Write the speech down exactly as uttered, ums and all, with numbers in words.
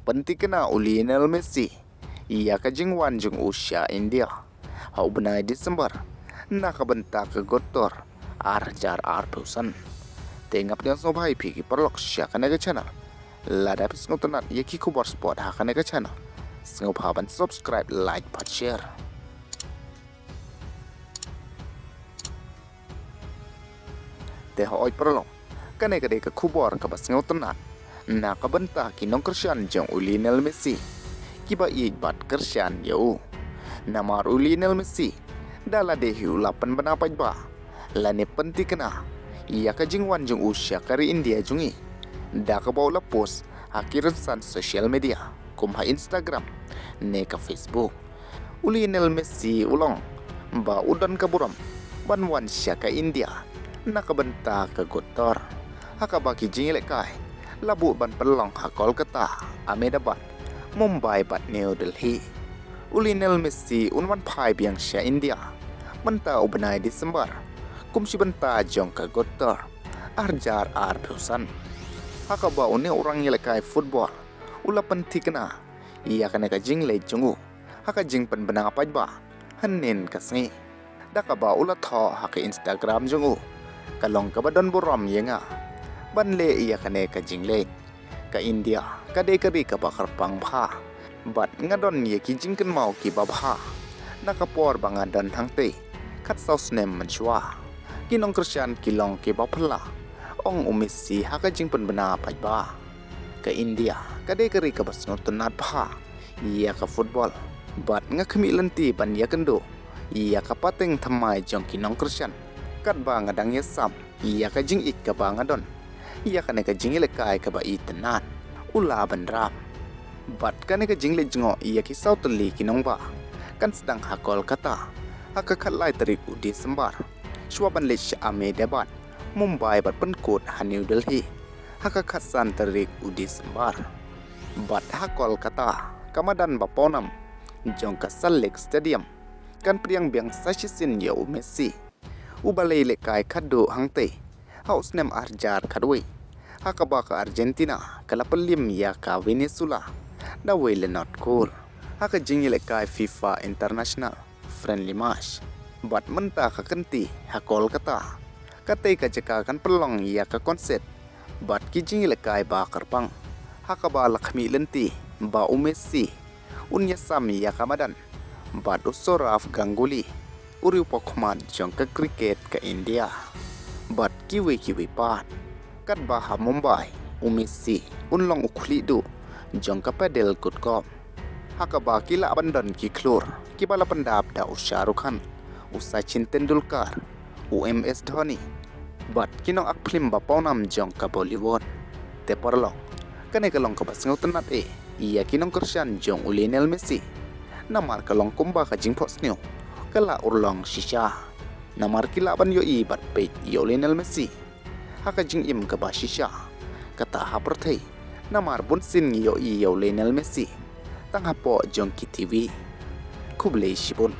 pynthikna u Lionel Messi ïa ka jingwan jong u sha India ha u bnai December na ka bynta ka Gottor ar hajar arphew san. Te nga pdiang sngewbha ïa phi ki paralok sha kane ka channel. Lada phi sngewtynnat ïa ki khubor sport ha kane ka channel, sngewbha ban subscribe, like bad share. Te hooid paralok, kane ka dei ka khubor kaba sngewtynnat na ka bynta ki nongkyrshan jong u Lionel Messi kiba ïeit bad kyrshan ïa u. Namar u Lionel Messi da lade hi u la pynbna paidbah lane pynthikna ïa ka jingwan jong u sha ka ri India jong ngi da kaba u la post ha ki rynsan social media kum ha Instagram ne ka Facebook. U Lionel Messi u long ba u don ka burom ban wan sha ka India na ka bynta ka Gottor, ha kaba ki jingïalehkai la buh ban pynlong ha Kolkata, Ahmedabad, Mumbai bad New Delhi. U Lionel Messi un wan phai biang sha India mynta u bnai December kum shi bynta jong ka Gottor ar hajar arphew san, ha kaba une u nongïalehkai football u la pynthikna ïa kane ka jingleit jong u ha ka jingpynbna paidbah hynnin ka sngi, da kaba u la thoh ha ka Instagram jong u: Ka long kaba don burom ïa nga ban leh ïa kane ka jingleit. Ka India ka dei ka ri kaba kyrpang bha bad nga don ïa ki jingkynmaw kiba bha na ka por ba nga don hangtei khatsaw snem mynshuwa. Ki nongkyrshan ki long kiba phylla, ong u Messi ha ka jingpynbna paidbah. Ka India ka dei ka ri kaba sngewtynnat bha ïa ka football bad nga khmih lynti ban ïakynduh ïa ka pateng thymmai jong ki nongkyrshan katba nga dang ïasam ïa ka jingïeit kaba nga don ïa kane ka jingïalehkai kaba itynnat, u la bynrap. Bad kane ka jingleit jngoh ïa ki saw tylli ki nongbah kan sdang ha Kolkata ha ka khatlai tarik u December, shuwa ban leit sha Ahmedabad, Mumbai bad pynkut ha New Delhi ha ka khatsan tarik u December. Bad ha Kolkata, ka madan ba pawnam jong ka Salt Lake Stadium kan pdiang biang sa shisien ïa u Messi, uba la ïalehkai khatduh hangtei ha u snem ar hajar khatwei, ha kaba ka Argentina ka la pynliem ïa ka Venezuela da wei le not goal ha ka jingïalehkai FIFA International Friendly Match. Bad mynta ka kynti ha Kolkata, katei ka jaka kan pynlong ïa ka concert bad ki jingïalehkai ba kyrpang, ha kaba la khmih lynti ba u Messi un ïasam ïa ka madan bad u Sourav Ganguly, u riewpawkhmat jong ka cricket ka India, bad kiwei kiwei pat. Katba ha Mumbai, u Messi un long u khlieh duh jong ka padel kut kop, ha kaba ki lah ban don ki khlur kiba la pyndap da u Shah Rukh Khan, u Sachin Tendulkar, u M S Dhoni bad ki nongakphlim ba pawnam jong ka Bollywood. Te paralok, kane ka long kaba sngewtynnat eh ïa ki nongkyrshan jong u Lionel Messi, namar ka long kumba ka jingphohsniew ka la urlong shisha, namar ki lah ban ïohi bad peit ïa u Lionel Messi ha ka jingim kaba shisha kata ha pyrthei, namar bunsien ngi ïohi ïa u Lionel Messi tang hapoh jong ki TV. Khublei shibun.